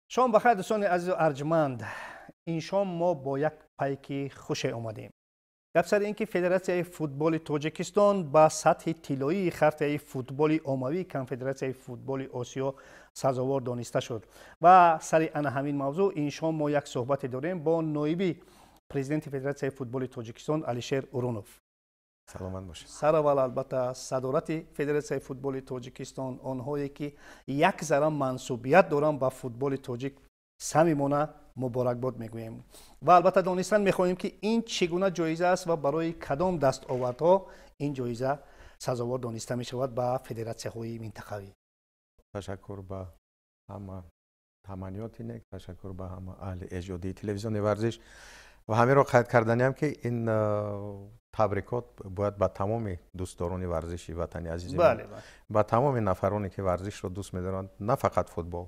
Шом бахайр, дӯстони азизу арҷманд. Ин шом мо бо як пайки хуше омадем. Гап сари ин ки Федератсияи футболи Тоҷикистон ба сатҳи тиллоии хартияи футболи оммавии Конфедератсияи футболи Осиё сазовор дониста шуд. Ва сари ана ҳамин мавзӯъ ин шом мо як суҳбате дорем бо ноиби президенти Федератсияи футболи Тоҷикистон Алишер Урунов. Саломат бошед. Сараввал, албатта, садорати Федератсияи футболи Тоҷикистон, онҳое ки як зара мансубият доранд ба футболи тоҷик, самимона муборакбод мегӯем. Ва албатта донистан мехоҳем, ки ин чӣ гуна ҷоиза аст ва барои кадом дастовардҳо ин ҷоиза сазовор дониста мешавад ба федератсияҳои минтақавӣ. Ташаккур ба ҳама, таманниёти нек, ташаккур ба ҳама аҳли эҷодии телевизиони «Варзиш». Ва ҳаминро қайд карданиам, ки ин табрикот бояд ба тамоми дӯстдорони варзиши ватани азизи, ба тамоми нафароне, ки варзишро дӯст медоранд, на фақат футбол,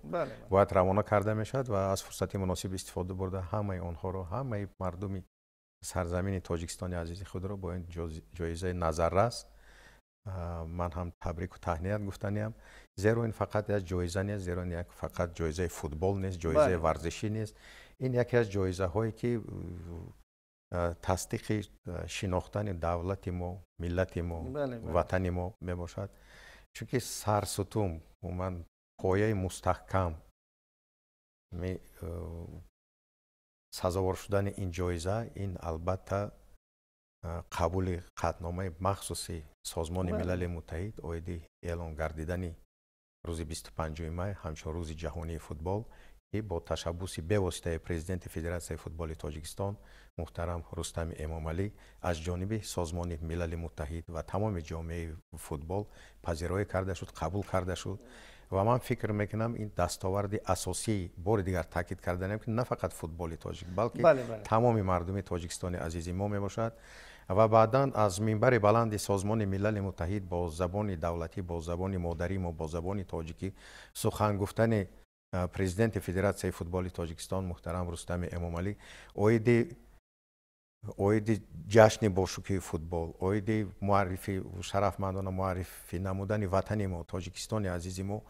бояд равона карда мешавад. Ва аз фурсати муносиб истифода бурда, ҳамаи онҳоро, ҳамаи мардуми сарзамини Тоҷикистони азизи худро бо ин ҷоизаи назаррас ман ҳам табрику таҳният гуфтаниам, зеро ин фақат як ҷоиза нест, зеро ин як фақат ҷоизаи футбол нест, ҷоизаи варзишӣ нест. Ин яке аз ҷоизаҳое ки тасдиқи шинохтани давлати мо, миллати мо, ватани мо мебошад, чунки сарсутун, умуман пояи мустаҳкам сазовор шудани ин ҷоиза, ин албатта қабули қатъномаи махсуси Созмони Милали Муттаҳид оиди эълон гардидани рӯзи 25 май ҳамчун Рӯзи ҷаҳонии футбол, ки бо ташаббуси бевоситаи президенти Федератсияи футболи Тоҷикистон муҳтарам Рустами Эмомалӣ аз ҷониби Созмони Милали Муттаҳид ва тамоми ҷомеаи футбол пазироӣ карда шуд, қабул карда шуд. Ва ман фикр мекунам, ин дастоварди асосӣ, бори дигар таъкид карданем, ки на фақат футболи тоҷик, балки тамоми мардуми Тоҷикистони азизи мо мебошад. Ва баъдан аз минбари баланди Созмони Милали Муттаҳид бо забони давлатӣ, бо забони модарии мо, бо забони тоҷикӣ сухан гуфтани президенти Федератсияи футболи Тоҷикистон муҳтарам Рустами Эмомалӣ оиди ҷашни бошукӯҳи футбол, оиди муаррифӣ, шарафмандона муаррифӣ намудани ватани мо, Тоҷикистони азизи мо,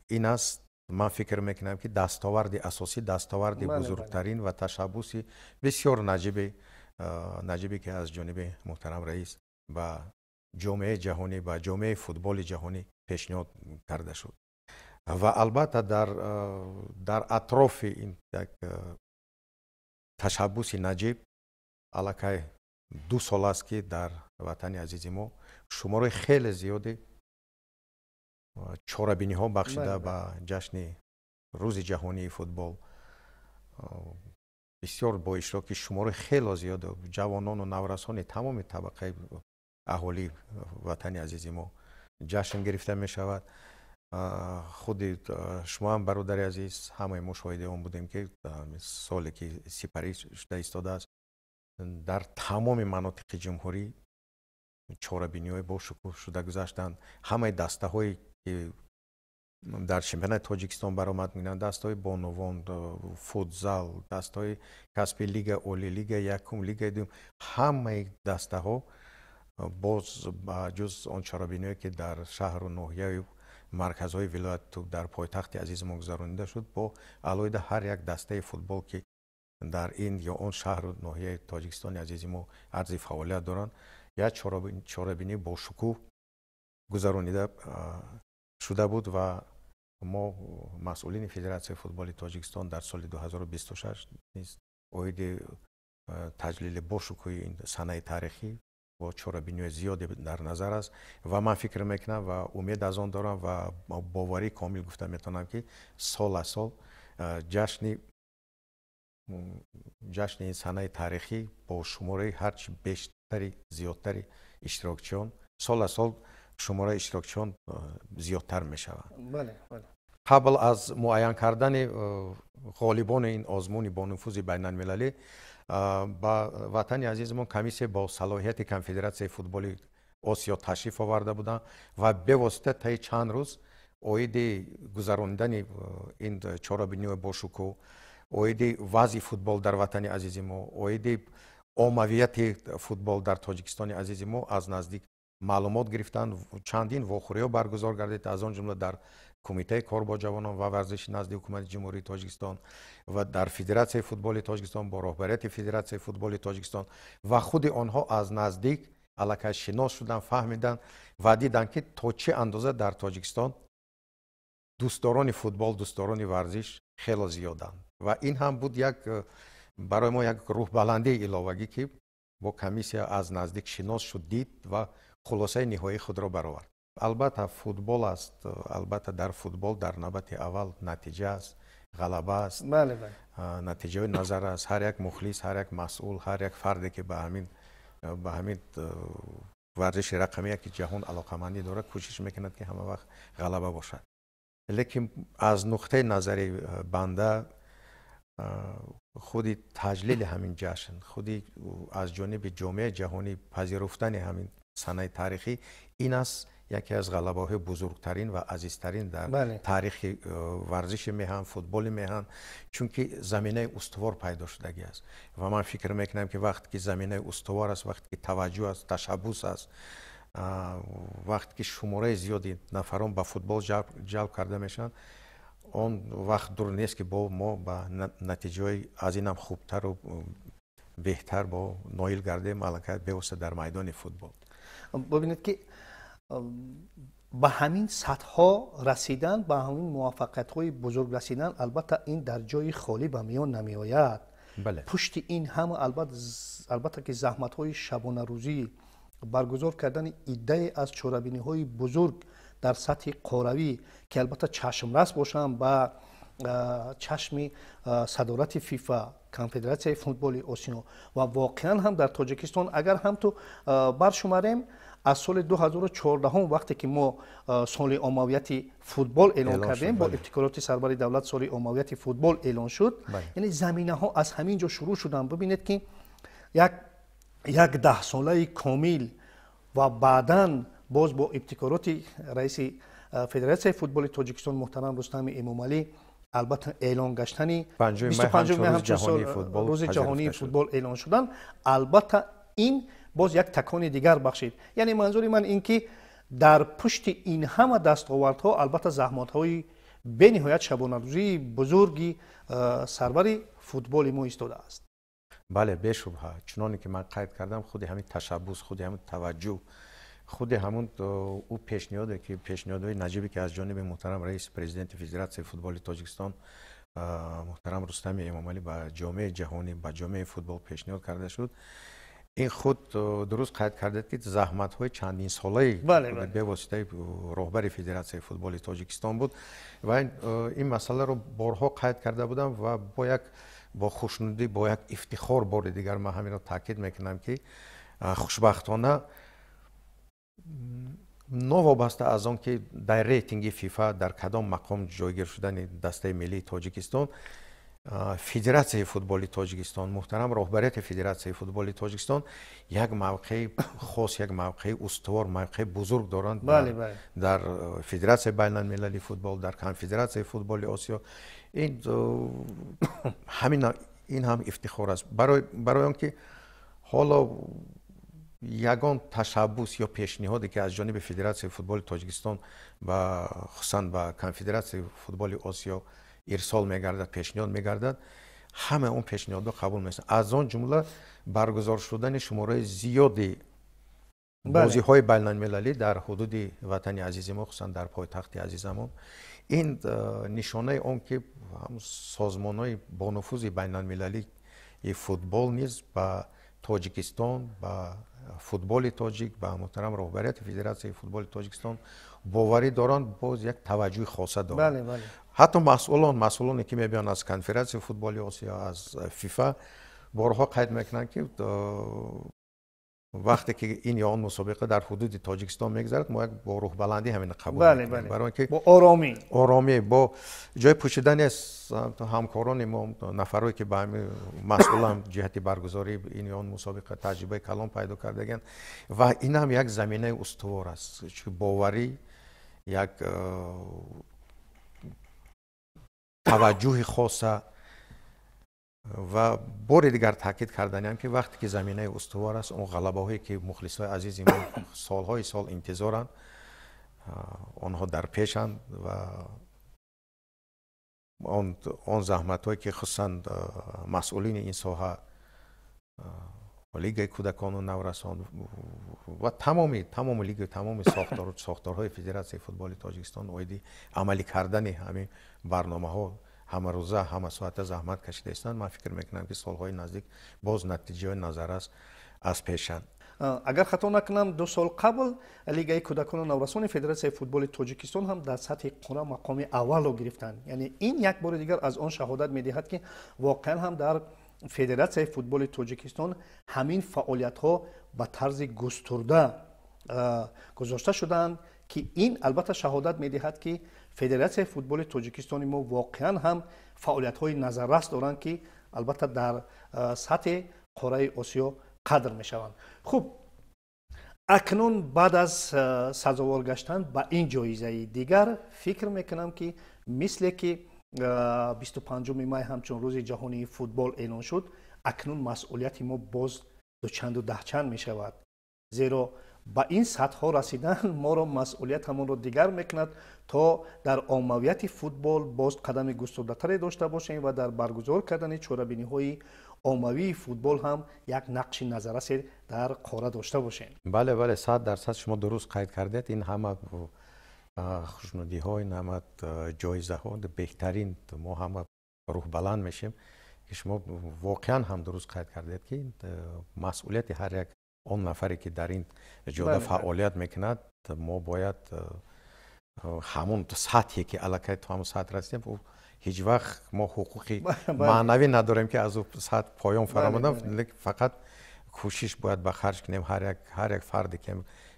ин аст, ман фикр мекунам, ки дастоварди асосӣ, дастоварди бузургтарин ва ташаббуси бисёр наҷибе, ки аз ҷониби муҳтарам раис ба ҷомеаи ҷаҳонӣ, ба ҷомеаи футболи ҷаҳонӣ пешниҳод карда шуд. Ва албатта дар атрофи ин як ташаббуси наҷиб аллакай 2 сол аст, ки дар ватани азизи мо шумораи хеле зиёди чорабиниҳо бахшида ба ҷашни Рӯзи ҷаҳонии футбол, бисёр бо иштироки шумораи хело зиёд ҷавонону наврасони тамоми табақаи аҳолии ватани азизи мо ҷашн гирифта мешавад. Худи шумо ҳам, бародари азиз, ҳамаи мо шоҳиди он будем, ки соле ки сипарӣ шуда истодааст, дар тамоми манотиқи ҷумҳурӣ чорабиниҳои бошукӯҳ шуда гузаштанд. Ҳамаи дастаҳое ки дар чемпионати Тоҷикистон баромад мекунанд, дастаҳои бонувон, футзал, дастаҳои касби лига олӣ, лигаи якум, лигаи дуюм, ҳамаи дастаҳо боз ба ҷуз он чорабиниҳое, ки дар шаҳру ноҳияю марказҳои вилояту дар пойтахти азизи мо гузаронида шуд, бо алоҳида ҳар як дастаи футбол, ки дар ин ё он шаҳру ноҳияи Тоҷикистони азизи мо арзи фаъолият доранд, як чорабинии бошукӯҳ гузаронида шуда буд. Ва мо, масъулини Федератсияи футболи Тоҷикистон, дар соли 2026 низ оиди таҷлили бошукӯҳи ин санаи таърихӣ бо чорабиниҳои зиёде дар назар аст. Ва ман фикр мекунам ва умед аз он дорам ва боварии комил гуфта метавонам, ки сол аз сол ҷашни ин санаи таърихӣ бо шумораи ҳарчи бештари зиёдтари иштирокчиён, сол аз сол шумораи иштирокчиён зиёдтар мешавад. Қабл аз муайян кардани ғолибони ин озмуни бонуфузи байналмилалӣ ба ватани азизамон комиссия бо салоҳияти Конфедератсияи футболи Осиё ташриф оварда буданд ва бевосита таи чанд рӯз оиди гузаронидани ин чорабиниҳои бошукӯҳ, оиди вазъи футбол дар ватани азизи мо, оиди оммавияти футбол дар Тоҷикистони азизи мо аз наздик Маълумот гирифтанд, чандин вохӯриҳо баргузор гардид, аз он ҷумла дар Кумитаи кор бо ҷавонон ва варзиши назди Ҳукумати Ҷумҳурии Тоҷикистон ва дар Федератсияи футболи Тоҷикистон бо роҳбарияти Федератсияи футболи Тоҷикистон, ва худи онҳо аз наздик аллакай шинос шуданд, фаҳмиданд ва диданд, ки то чӣ андоза дар Тоҷикистон дӯстдорони футбол, дӯстдорони варзиш хело зиёданд. Ва ин ҳам буд як барои мо як рӯҳбаландии иловагӣ, ки бо комиссия аз наздик шинос шуд, дид ва хулосаи ниҳоии худро баровард. Албатта, футбол аст, албатта, дар футбол дар навбати аввал натиҷа аст, ғалаба аст, натиҷаҳои назар аст. Ҳар як мухлис, ҳар як масъул, ҳар як фарде, ки ба ҳамин варзиши рақами яки ҷаҳон алоқамандӣ дорад, кӯшиш мекунад, ки ҳама вақт ғалаба бошад. Лекин аз нуқтаи назари банда худи таҷлили ҳамин ҷашн, худи аз ҷониби ҷомеаи ҷаҳонӣ пазируфтани ҳамин санаи таърихӣ, ин аст яке аз ғалабаҳои бузургтарин ва азизтарин дар таърихи варзиши меҳан, футболи меҳан, чунки заминаи устувор пайдо шудагӣ аст. Ва ман фикр мекунам, ки вақте ки заминаи устувор аст, вақте ки таваҷҷӯҳ аст, ташаббус аст, вақте ки шумораи зиёди нафарон ба футбол ҷалб карда мешаванд, он вақт дур нест, ки бо мо ба натиҷаҳои аз инам хубтару беҳтар бо ноил гардем, аллакай бевосита дар майдони футбол. Бибинед, ки ба ҳамин сатҳҳо расидан, ба ҳамин муваффақиятҳои бузург расидан, албатта, ин дар ҷои холӣ ба миён намеояд. Пушти ин ҳама, албатта, ки заҳматҳои шабонарӯзӣ, баргузор кардани иддае аз чорабиниҳои бузург дар сатҳи қоравӣ, ки албатта чашмрас бошанд ба чашми садорати ФИФА, Конфедератсияи футболи Осиё. Ва воқеан ҳам дар Тоҷикистон, агар ҳам ту баршумарем, аз соли 2014, вақте ки мо соли оммавияти футбол эълон кардем, бо ибтикороти сарвари давлат соли оммавияти футбол эълон шуд, яъне заминаҳо аз ҳамин ҷо шурӯъ шуданд. Бибинед, ки як даҳсолаи комил ва баъдан боз бо ибтикороти раиси Федератсияи футболи Тоҷикистон муҳтарам Рустами Эмомалӣ, албатта, эълон гаштани Рӯзи ҷаҳонии футбол эълон шудан, албатта, ин боз як такони дигар бахшид. Яъне манзури ман ин ки дар пушти ин ҳама дастовардҳо, албатта, заҳматҳои бениҳоят шабонарӯзии бузурги сарвари футболи мо истодааст. Бале, бешубҳа, чуноне ки ман қайд кардам, худи ҳамин ташаббус, худи ҳамин таваҷҷӯҳ, худи ҳамун ӯ пешниҳоде ки пешниҳодҳои наҷибе, ки аз ҷониби муҳтарам раиси президенти Федератсияи футболи Тоҷикистон муҳтарам Рустами Эмомалӣ ба ҷомеаи ҷаҳонӣ, ба ҷомеаи футбол пешниҳод карда шуд, ин худ дуруст қайд кардед, ки заҳматҳои чандинсолаи бевоситаи роҳбари Федератсияи футболи Тоҷикистон буд. Ва ин масъаларо борҳо қайд карда будам ва бо хушнудӣ, бо як ифтихор бори дигар ман ҳаминро таъкид мекунам, ки хушбахтона, новобаста аз он ки дар рейтинги ФИФА дар кадом мақом ҷойгир шудани дастаи миллии Тоҷикистон, Федератсияи футболи Тоҷикистон, муҳтарам роҳбарияти Федератсияи футболи Тоҷикистон як мавқеи хос, як мавқеи устувор, мавқеи бузург доранд дар Федератсияи байналмилалии футбол, дар Конфедератсияи футболи Осиё. Ин ҳамин ин ҳам ифтихор аст, барои он ки ҳоло ягон ташаббус ё пешниҳоде, ки аз ҷониби Федератсияи футболи Тоҷикистон ба хусусан ба Конфедератсияи футболи Осиё ирсол мегардад, пешниҳод мегардад, ҳамаи он пешниҳодҳо қабул мешаванд, аз он ҷумла баргузор шудани шумораи зиёди бозиҳои байналмилалӣ дар ҳудуди ватани азизи мо, хусусан дар пойтахти азизамон. Ин нишонаи он ки созмонҳои бонуфузи байналмилалии футбол низ ба Тоҷикистон, ба футболи тоҷик, ба муҳтарам роҳбарияти Федератсияи футболи Тоҷикистон боварӣ доранд, боз як таваҷҷӯҳи хоса доранд. Ҳатто масъулоне, ки мебиёнд аз Конфедератсияи футболи Осиё, аз ФИФА, борҳо қайд мекунанд, ки вақте ки ин ё он мусобиқа дар ҳудуди Тоҷикистон мегузарад, мо як бо рӯҳбаландӣ ҳамин қабул мекунем, барои ки бо оромӣ. Оромӣ. Бо ҷои пӯшида нест, ҳамкорони мо, нафарое, ки ба ҳамин масъулам ҷиҳати баргузории ин ё он мусобиқа таҷрибаи калон пайдо кардагианд. Ва ин ҳам як заминаи устувор аст, чун боварӣ, як таваҷҷӯҳи хоса. Ва бори дигар таъкид карданиам, ки вақте ки заминаи устувор аст, он ғалабаҳое ки мухлисои азизи мо солҳои сол интизоранд, онҳо дар пешанд ва он заҳматҳое ки хусусан масъулини ин соҳа, лигаи кӯдакону наврасон ва тамоми лига, тамоми сохторҳои Федератсияи футболи Тоҷикистон оиди амалӣ кардани ҳамин барномаҳо ҳамарӯза, ҳамасоата заҳмат кашида истанд, ман фикр мекунам, ки солҳои наздик боз натиҷаҳои назаррас аз пешанд. Агар хато накунам, 2 сол қабл лигаи кӯдакону наврасони Федератсияи футболи Тоҷикистон ҳам дар сатҳи қора мақоми аввалро гирифтанд. Яъне ин як бори дигар аз он шаҳодат медиҳад, ки воқеан ҳам дар Федератсияи футболи Тоҷикистон ҳамин фаъолиятҳо ба тарзи густурда гузошта шудаанд, ки ин албатта шаҳодат медиҳад, ки Федератсияи футболи Тоҷикистони мо воқеан ҳам фаъолиятҳои назаррас доранд, ки албатта дар сатҳи қораи Осиё қадр мешаванд. Хуб, акнун баъд аз сазовор гаштан ба ин ҷоизаи дигар фикр мекунам, ки мисле ки 25 май ҳамчун рӯзи ҷаҳонии футбол эълон шуд, акнун масъулияти мо боз дучанду даҳчанд мешавад, зеро ба ин сатҳҳо расидан моро масъулиятамонро дигар мекунад, то дар оммавияти футбол боз қадами густурдатаре дошта бошем ва дар баргузор кардани чорабиниҳои оммавии футбол ҳам як нақши назаррасе дар қора дошта бошем. Бале, бале, 100% шумо дуруст қайд кардед. Ин ҳама хушнудиҳо, ин ҳама ҷоизаҳо беҳтарин, мо ҳама рӯҳбаланд мешем, ки шумо воқеан ҳам дуруст қайд кардед, ки масъулияти ҳар як он нафаре ки дар ин ҷода фаъолият мекунад, мо бояд ҳамон сатҳе ки аллакай то ҳамон сатҳ расидем, ҳеҷ вақт мо ҳуқуқи маънавӣ надорем, ки аз ӯ сатҳ поён фаромадам, лекин фақат кӯшиш бояд ба харҷ кунем. Ҳар як фарде ки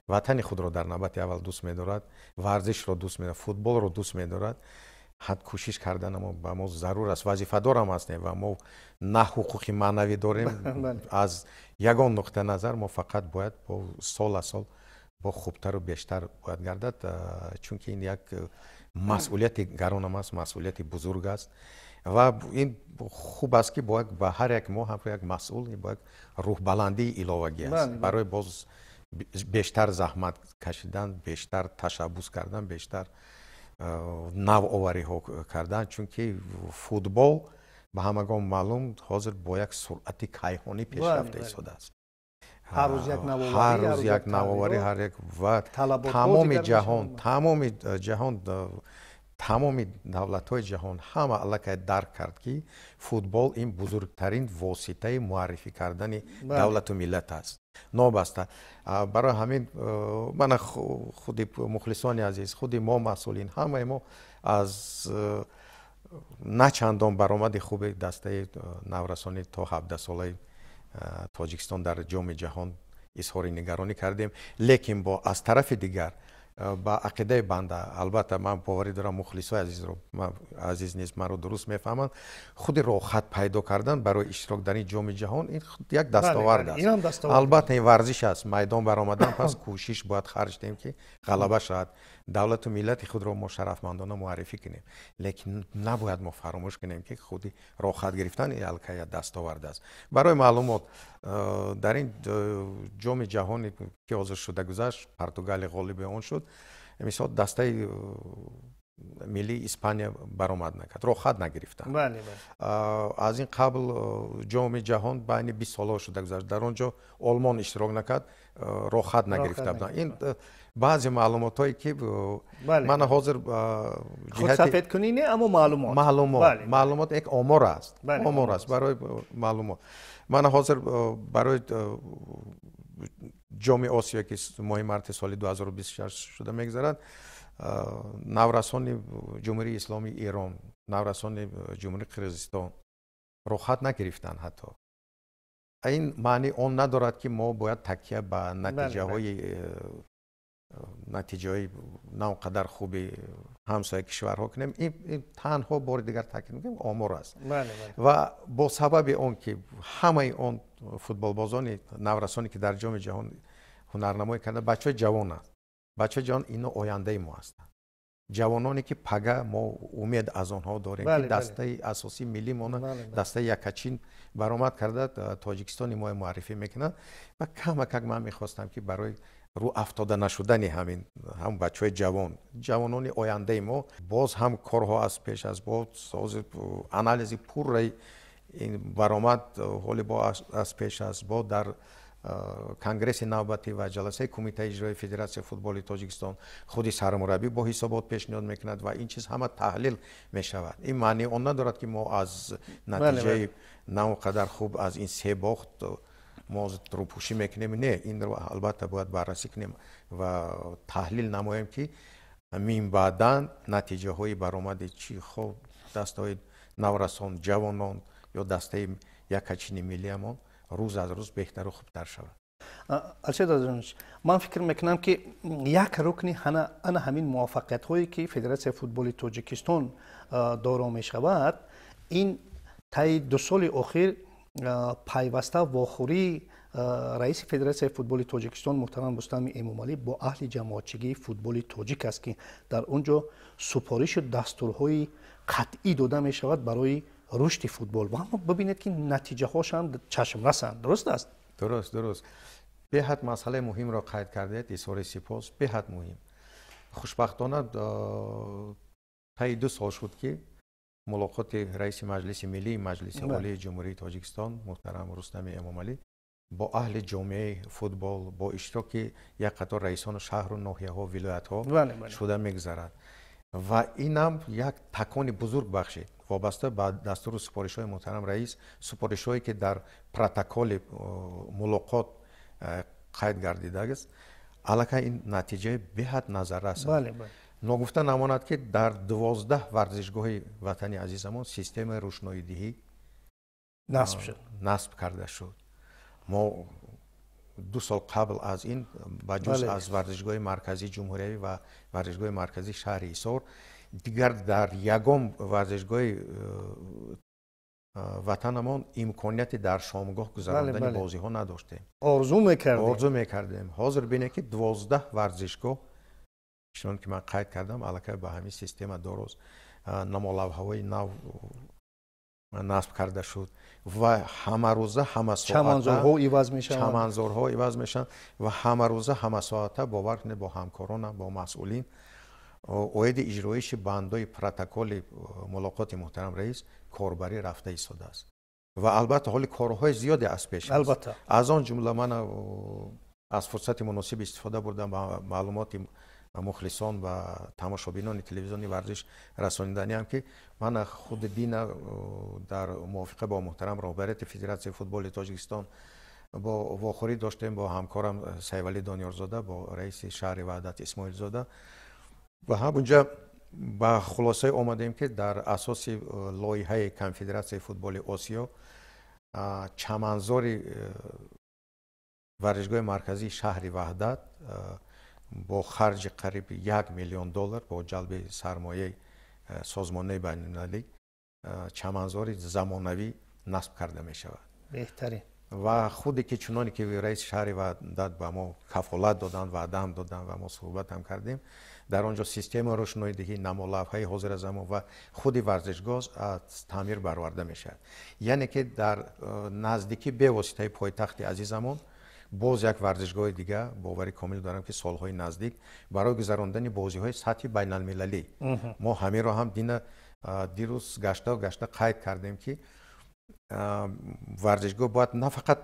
ватани худро дар навбати аввал дӯст медорад, варзишро дӯст медорад, футболро дӯст медорад, ҳад кӯшиш карданамо ба мо зарур аст, вазифадорам ҳастем ва мо на ҳуқуқи маънавӣ дорем аз ягон нуқта назар, мо фақат бояд бо сол аз сол бо хубтару бештар бояд гардад, чунки ин як масъулияти гаронам аст, масъулияти бузург аст ва ин хуб аст, ки бояд ба ҳар як мо ҳам як масъул бо як рӯҳбаландии иловагӣ аст барои боз бештар заҳмат кашидан, бештар ташаббус кардан, бештар навовариҳо кардан, чунки футбол ба ҳамагон маълум ҳозир бо як суръати кайҳонӣ пешрафта истодааст. Ҳар рӯз як навоварӣ, ҳар як ва тамоми ҷаҳон, тамоми давлатҳои ҷаҳон ҳама аллакай дарк кард, ки футбол ин бузургтарин воситаи муаррифӣ кардани давлату миллат аст. Нобаста барои ҳамин мана худи мухлисони азиз, худи мо масъулин, ҳамаи мо аз на чандон баромади хуби дастаи наврасонӣ то 17-солаи Тоҷикистон дар Ҷоми ҷаҳон изҳори нигаронӣ кардем, лекин бо аз тарафи дигар ба ақидаи банда, албатта ман боварӣ дорам, мухлисои азиз низ маро дуруст мефаҳманд, худи роҳхат пайдо кардан барои иштирок дар ин Ҷоми ҷаҳон ин як дастовард аст. Албатта ин варзиш аст, майдон баромадан пас кӯшиш бояд харҷ диҳем, ки ғалаба шавад, давлату миллати худро мо шарафмандона муаррифӣ кунем, лекин набояд мо фаромӯш кунем, ки худи роҳхат гирифтан ин аллакай як дастовард аст. Барои маълумот, дар ин Ҷоми ҷаҳоне ки ҳозир шуда гузашт, Португалия ғолиби он шуд, мисол дастаи миллии Испания баромад накард, роҳхат нагирифтанд. Аз ин қабл Ҷоми ҷаҳон байни 20 солҳо шуда гузашт, дар он ҷо Олмон иштирок накард, роҳхат нагирифта буданд. Ин баъзе маълумотҳое ки мана ҳозир худсафедкунӣ не, аммо маълумот, маълумот як омор аст, омор аст барои маълумот. Мана ҳозир барои Ҷоми Осиё, ки моҳи марти соли 2026 шуда мегузарад, наврасони Ҷумҳурии Исломии Эрон, наврасони Ҷумҳурии Қирғизистон роҳхат нагирифтанд ҳатто. Ин маъни он надорад, ки мо бояд такя ба натиҷаҳои на он қадар хуби ҳамсоя кишварҳо кунем. Ин танҳо бори дигар таъкид мекунем, омор аст. Ва бо сабаби он ки ҳамаи он футболбозони наврасоне ки дар Ҷоми ҷаҳон ҳунарнамоӣ карданд, бачаҳои ҷавонанд, бачаҳои ҷавон ино ояндаи мо ҳастанд. Ҷавононе ки пага мо умед аз онҳо дорем, ки дастаи асосии миллимона, дастаи якачин баромад карда Тоҷикистони мо муаррифӣ мекунанд. Ва камакак ман мехостам, ки барои рӯ афтода нашудани ҳамин ҳам бачаҳои ҷавон, ҷавонони ояндаи мо, боз ҳам корҳо аз пеш аст, боз анализи пурраи ин баромад ҳоли бо аз пеш аст. Бо дар конгресси навбатӣ ва ҷаласаи кумитаи иҷрои Федератсияи футболи Тоҷикистон худи сармураббӣ бо ҳисобот пешниҳод мекунад ва ин чиз ҳама таҳлил мешавад. Ин маънии он надорад, ки мо аз натиҷаи на он қадар хуб, аз ин се бохт мо рӯпӯшӣ мекунем. Не, инро албатта бояд баррасӣ кунем ва таҳлил намоем, ки минбаъдан натиҷаҳои баромади чӣ хоб дастаҳои наврасон, ҷавонон ё дастаи якачини миллиамон рӯз аз рӯз беҳтару хубтар шавад. Алишер Азизонович, ман фикр мекунам, ки як рукни ана ҳамин муваффақиятҳое, ки Федератсияи футболи Тоҷикистон доро мешавад, ин таи 2 соли охир пайваста вохӯрии раиси Федератсияи футболи Тоҷикистон муҳтарам Рустами Эмомалӣ бо аҳли ҷамоатчигии футболи тоҷик аст, ки дар он ҷо супоришу дастурҳои қатъӣ дода мешавад барои рушди футбол. Ва аммо бибинед, ки натиҷаҳошам чашмрасанд. Дуруст аст? Дуруст, беҳад масъалаи муҳимро қайд кардед, изҳори сипос. Беҳад муҳим. Хушбахтона, таи 2 сол шуд, ки мулоқоти раиси Маҷлиси Миллии Маҷлиси Олии Ҷумҳурии Тоҷикистон муҳтарам Рустами Эмомалӣ бо аҳли ҷомеаи футбол, бо иштироки як қатор раисону шаҳру ноҳияҳо, вилоятҳо шуда мегузарад ва инам як такони бузург бахшид. Вобаста ба дастуру супоришҳои муҳтарам раис, супоришҳое, ки дар протоколи мулоқот қайд гардидааст, аллакай ин натиҷаи беҳад назаррас аст. Ногуфта намонад, ки дар 12 варзишгоҳи ватани азизамон системаи рӯшноидиҳӣ насб шуд, насб карда шуд. Мо 2 сол қабл аз ин, ба ҷуз аз варзишгоҳи марказии ҷумҳуриявӣ ва варзишгоҳи марказии шаҳри Ҳисор, дигар дар ягон варзишгоҳи ватанамон имконияти дар шомгоҳ гузарондани бозиҳо надоштем. Орзу мекардем. Орзу мекардем. Ҳозир бинед, ки 12 варзишгоҳ, чунон ки ман қайд кардам, аллакай ба ҳамин система дорост, намолавҳаҳои нав насб карда шуд ва ҳамарӯза, ҳамасоата чаманзорҳо иваз мешаванд. Чаманзорҳо иваз мешаванд ва ҳамарӯза, ҳамасоата, бовар кунед, бо ҳамкоронам, бо масъулин оиди иҷроиши бандҳои протоколи мулоқоти муҳтарам раис корбарӣ рафта истодааст. Ва албатта ҳоли корҳои зиёде аз пеш аст. Аз он ҷумла ман аз фурсати муносиб истифода бурдам, ба маълумоти мухлисон ва тамошобинони телевизиони варзиш расониданиам, ки ман худи дина дар мувофиқа бо муҳтарам роҳбарияти Федератсияи футболи Тоҷикистон бо вохӯрӣ доштем бо ҳамкорам Сайвалӣ Дониёрзода, бо раиси шаҳри Ваҳдат Исмоилзода ва ҳамунҷа ба хулосае омадем, ки дар асоси лоиҳаи Конфедератсияи футболи Осиё чаманзори варзишгоҳи марказии шаҳри Ваҳдат бо харҷи қариби 1 миллион доллар, бо ҷалби сармояи созмонаи байналмилалӣ чаманзори замонавӣ насб карда мешавад. Беҳтарин. Ва худе ки чуноне ки раиси шаҳри Ваҳдат ба мо кафолат доданд, ваъдаам доданд ва мо суҳбатам кардем, дар он ҷо системаи рӯшноидиҳӣ, намолавҳаи ҳозира замон ва худи варзишгоҳ аз таъмир бароварда мешавад. Яъне ки дар наздикӣ бевоситаи пойтахти азизамон боз як варзишгоҳи дига, бовари комил дорам, ки солҳои наздик барои гузарондани бозиҳои сатҳи байналмилалӣ. Мо ҳаминро ҳам дина дирӯз гашта гашта қайд кардем, ки варзишгоҳ бояд на фақат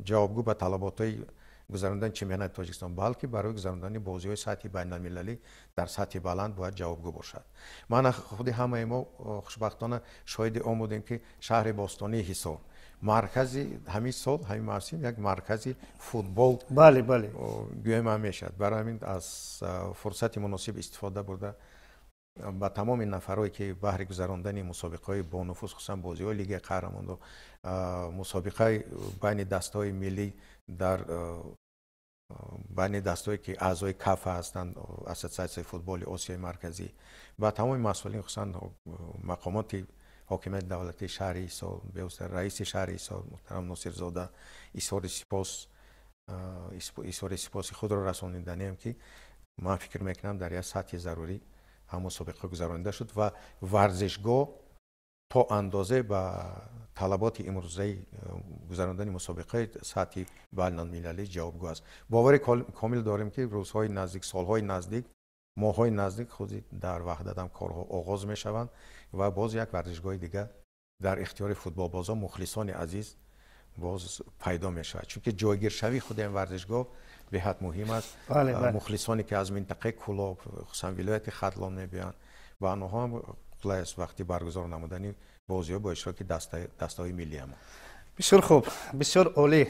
ҷавобгӯ ба талаботҳои гузарондани чемпионати Тоҷикистон, балки барои гузарондани бозиҳои сатҳи байналмилалӣ дар сатҳи баланд бояд ҷавобгӯ бошад. Мана худи ҳамаи мо хушбахтона шоҳиди он будем, ки шаҳри бостонии Ҳисор маркази ҳамин сол, ҳамин мавсим як маркази футбол бале бале гӯем ҳам мешавад. Барои ҳамин аз фурсати муносиб истифода бурда, ба тамоми нафарое, ки баҳри гузарондани мусобиқаҳои бонуфуз, хусусан бозиҳои Лигаи қаҳрамонро, мусобиқаи байни дастаҳои миллӣ, дар байни дастҳое, ки аъзои КАФА ҳастанд, Ассотсиатсияи футболи Осиёи Марказӣ, ба тамоми масъулин, хусусан мақомоти ҳокимияти давлатии шаҳри Ҳисор, бевосита раиси шаҳри Ҳисор муҳтарам Носирзода изҳори сипоси худро расониданиам, ки ман фикр мекунам, дар як сатҳи зарурӣ ҳам мусобиқа гузаронида шуд ва варзишгоҳ то андозе ба талаботи имрӯзаи гузарондани мусобиқаи сатҳи байналмилалӣ ҷавобгӯ аст. Бовари комил дорем, ки рӯзҳои наздик, солҳои наздик, моҳҳои наздик худи дар Ваҳдат ҳам корҳо оғоз мешаванд ва боз як варзишгоҳи дигар дар ихтиёри футболбозон, мухлисони азиз боз пайдо мешавад, чунки ҷойгиршавии худи ин варзишгоҳ беҳад муҳим аст. Мухлисоне ки аз минтақаи Кӯлоб, хусусан вилояти Хатлон мебиёянд, ба онҳо ҳам қулай аст вақти баргузор намудани бозиҳо бо иштироки дастаҳои миллиамон. Бисёр хуб, бисёр олӣ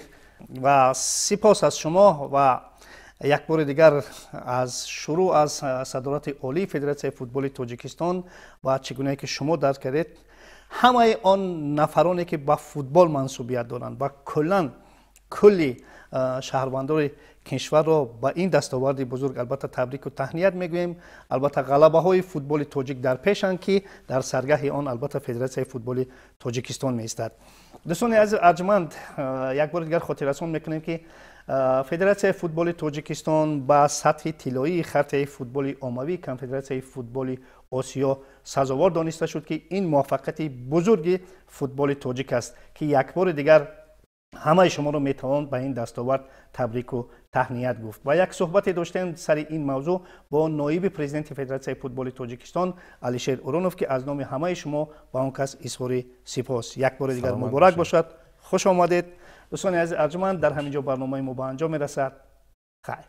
ва сипос аз шумо. Ва як бори дигар аз шурӯъ аз садорати олии Федератсияи футболи Тоҷикистон ва чӣ гунае ки шумо дарк кардед, ҳамаи он нафароне ки ба футбол мансубият доранд ва куллан кулли шаҳрвандони кишварро ба ин дастоварди бузург албатта табрику таҳният мегӯем. Албатта, ғалабаҳои футболи тоҷик дар пешанд, ки дар саргаҳи он албатта Федератсияи футболи Тоҷикистон меистад. Дӯстони азиз арҷманд, як бори дигар хотиррасон мекунем, ки Федератсияи футболи Тоҷикистон ба сатҳи тиллоии хартияи футболи оммавии Конфедератсияи футболи Осиё сазовор дониста шуд, ки ин муваффақияти бузурги футболи тоҷик аст, ки як бори дигар ҳамаи шуморо метавон ба ин дастовард табрику таҳният гуфт. Ва як суҳбате доштем сари ин мавзӯъ бо ноиби президенти Федератсияи футболи Тоҷикистон Алишер Уронов, ки аз номи ҳамаи шумо ба он кас изҳори сипос. Як бори дигар муборак бошад, хуш омадед. Дӯстони азиз арҷманд, дар ҳамин ҷо барномаи мо ба анҷом мерасад. Хайр.